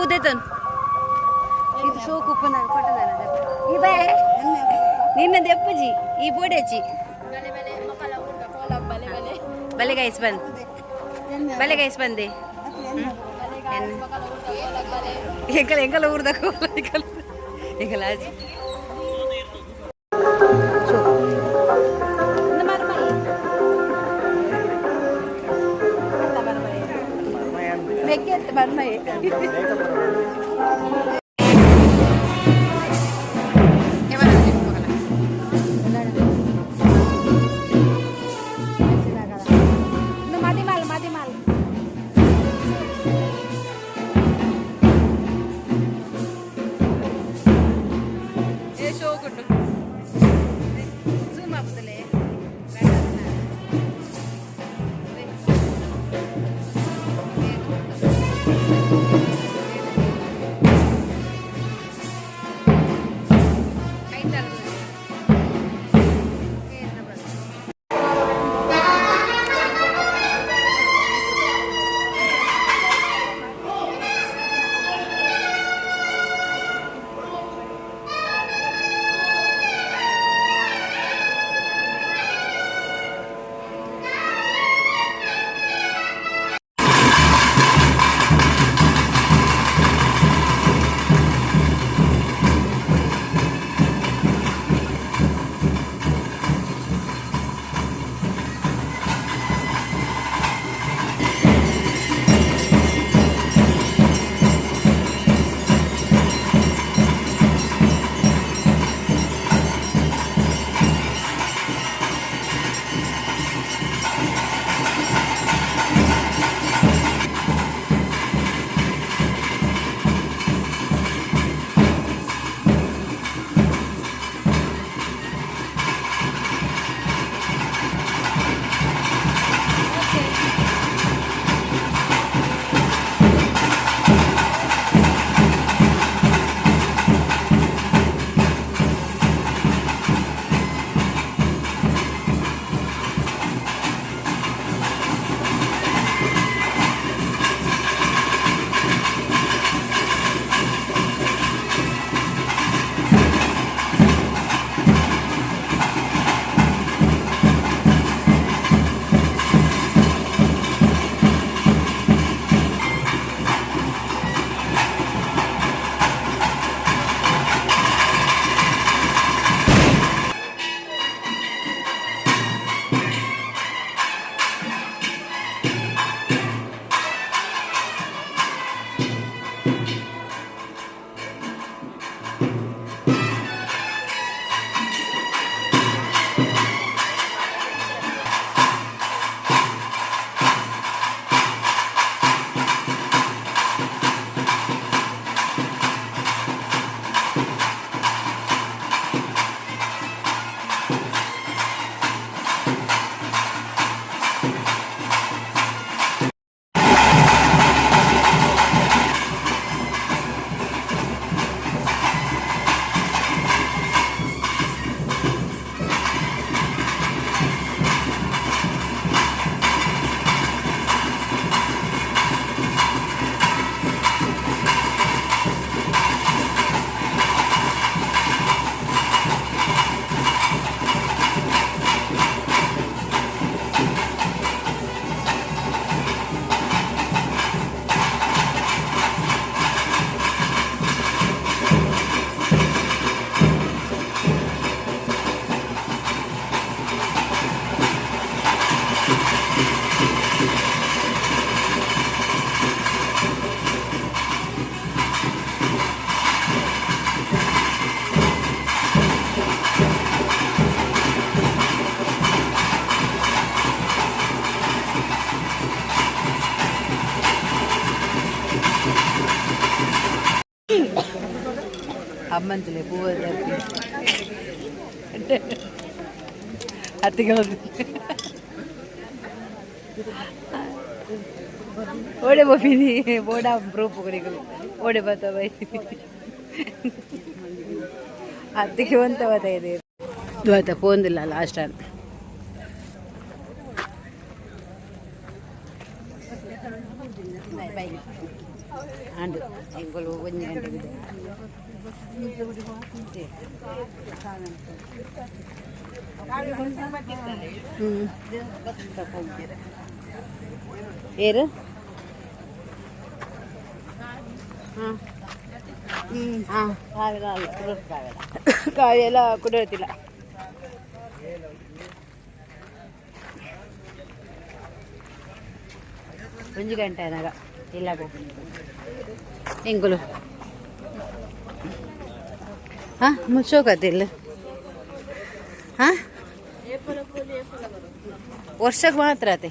ಪೂ ದೇತನ್ ಇದು ಸೋಕು ಉಪ್ಪುನ ಫೋಟೋ. ಈ ಬಾಯ್ ನಿನ್ನ ದೆಪ್ಪುಜಿ ಈ ಬೋಡೆಚಿ. ಬಲೆ ಗೈಸ್, ಬಂದ್ ಬಲೆ ಗೈಸ್, ಬಂದೆ. ಎಂಕಲ ಎಂಕಲ ಊರ್ದ ಕೋಲ, ಎಂಕಲ ಎಂಕಲ ಆಜಿ. ಮೆಕ್ಕೆ ಮರ್ಮಯಿ. ಮದಿಮಾಲ್ ಮದಿಮಾಲ್. ఏ షోకుండు జూమ్ ఆపుతలే. ಅಮ್ಮಂತಲೆ ಪೂವ ಅತ್ತಿಗೆ ಓಡೆ ಬೋಪಿನಿ ಬೋಡಾ ಪ್ರೂಫ್ ಕುರಿಗಳು ಓಡೆ ಬತ್ತ ಬೈ ಅತ್ತಿಗೆ ಒಂತ ಬತ್ತ ಇದೆ ದ್ವಾತ ಪೋಂದಿಲ್ಲ ಲಾಸ್ಟ್ ಅಂತ. ಆಂಡ್ ಎಂಕುಲು ಒಂಜಿ ಗಂಟೆ. ಏರು ಹಾಂ ಹಾಂ ಕಾವೆಲ್ಲ ಕುಡಿಯೋತಿಲ್ಲ. ಒಂಜಿ ಗಂಟೆ ಆನಾಗ ಇಲ್ಲ ಎಂಕುಲು. ಹಾಂ, ಮುಚ್ಚೋಕತ್ತಿಲ್ಲ. ಹಾಂ, ವರ್ಷಕ್ಕೆ ಮಾತ್ರ ಅತೆ.